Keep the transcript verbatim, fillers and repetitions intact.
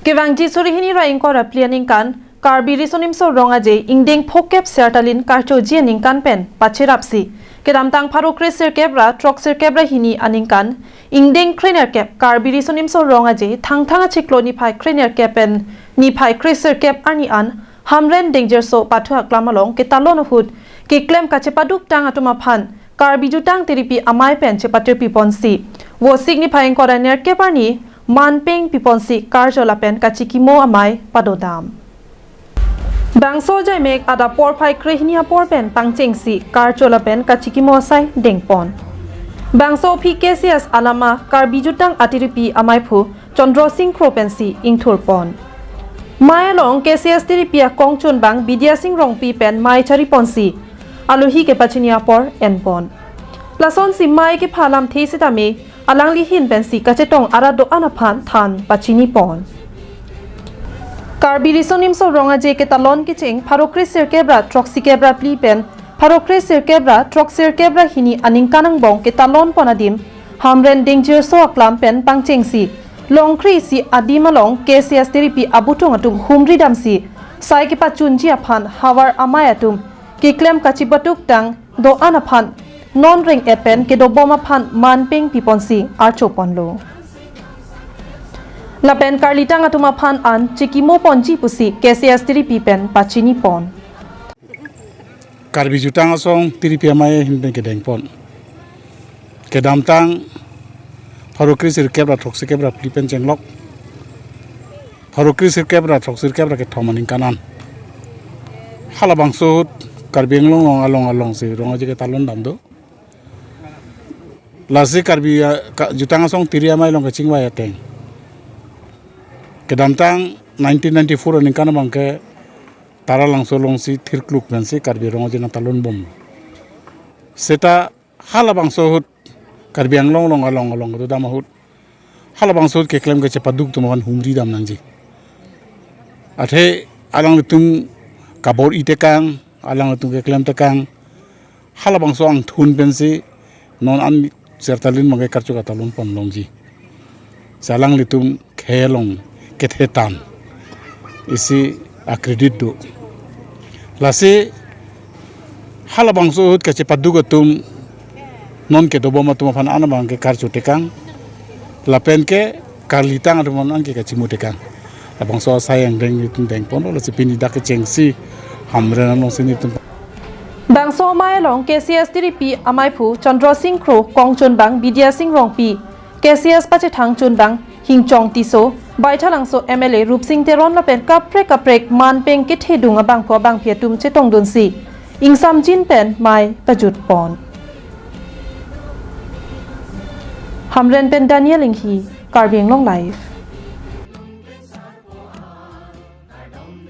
Kevangji suri hini ra ingkoi ra phli aningkan Karbi Riso Nimso Rong Aje ingdeng phokep Sertalin karchoji aningkan pen pacherapsi kedamtang pharo kre sirkep ra throk sirkep ra hini aningkan ingdeng krenerkep Karbi Riso Nimso Rong Aje Thangthang achiklo niphai krenerkep pen niphai kre sirkep arni an Hamren Dengjerso pathu aklam along ketalon ahut keklem kachepaduk tang atum aphan Karbi Jutang Tiripi Amei pen chepatirpi ponsi Vosik niphai ingkoi ra nerkep arni manpeng piponsi karcho lapen kachikimo amei padodam. Bangso ajaimek adap porphai krehini apor pen pangchengsi karcho lapen kachikimo asai dengpon. Bangso aphi K C S alama Karbi Jutang Atiripi Ameiphu Chandra Sing Kro pensi ingthurpon. Mei along K C S tiripi akongchunbang Bidya Sing Rongpi pen mei chariponsi alohi kepachini apor enpon. Lasonsi mei kepha alamthe sitame alangli ahin pensi kachetong arat do-an aphan than pachinipon. Karbi Riso Nimso Rong Aje ketalon kecheng pharo kre sirkep ra throk sirkep ra phli pen pharo kre sirkep ra throk sirkep ra hini aningkan angbong ketalonpon adim Hamren Dengjerso aklam pen pangchengsi longkri isi adim along K C S tiripi abutung atum humri damsi sai kepachunji aphan havar amei atum keklem kachepaduk tang do-an aphan non reng-et pen kedobom aphan manpeng piponsi archoponlo. Lapen karlitang atum aphan an chikimoponji pusi K C S tiripi pen pachinipon. Karbi Jutang Asong Tiripi Amei ahin pen kedengpon. Kedamtang pharo kre sirkep ra throk sirkep ra phli pen chenglok pharo kre sirkep ra throk sirkep ra kethom aningkan an halabangso ahut Karbi Anglong along alongsi Rong Aje ketalon dam do. Lasi Karbi, ah, ka-, Jutang Asong Tiri Amei along kachingvai ateng kedamtang nineteen ninety-four aningkan abangke Taralangso alongsi thirkluk pensi Karbi Rong Aje nangtalonbom. Seta halabangso ahut Karbi Anglong along along along kedodam ahut halabangso ahut keklem kachepaduk atum aphan humri dam nangji. Athe alanglitum kabor-i tekang, alanglitum keklem tekang, halabangso angthun pensi non an Sertalin abangke karcho katalonpon longji. Si alanglitum khei along kethe tang isi acredit do. Lasi halabangso ahut kachepaduk atum non kedobom atum aphan an abangke karcho tekang lapen ke karlitang atum aphan an ke kachimo tekang. Labangso asai angdeng nelitum dengponlo, lasi pini dak kechengsi Hamren alongsi nelitum. Bangso amei along K C S tiripi ameiphu Chandra Sing Kro, kongchunbang Bidya Sing Rongpi, K C S pachethang chunbang Hingchong Tisso, Baithalangso M L A Rupsing Teron lapen kaprek kaprek manpeng kethedung abangphu abangphi atum chetongdunsi ingsamjin pen mei pajutpon. Hamren pen Daniel Inghi, Karbi Anglong Live.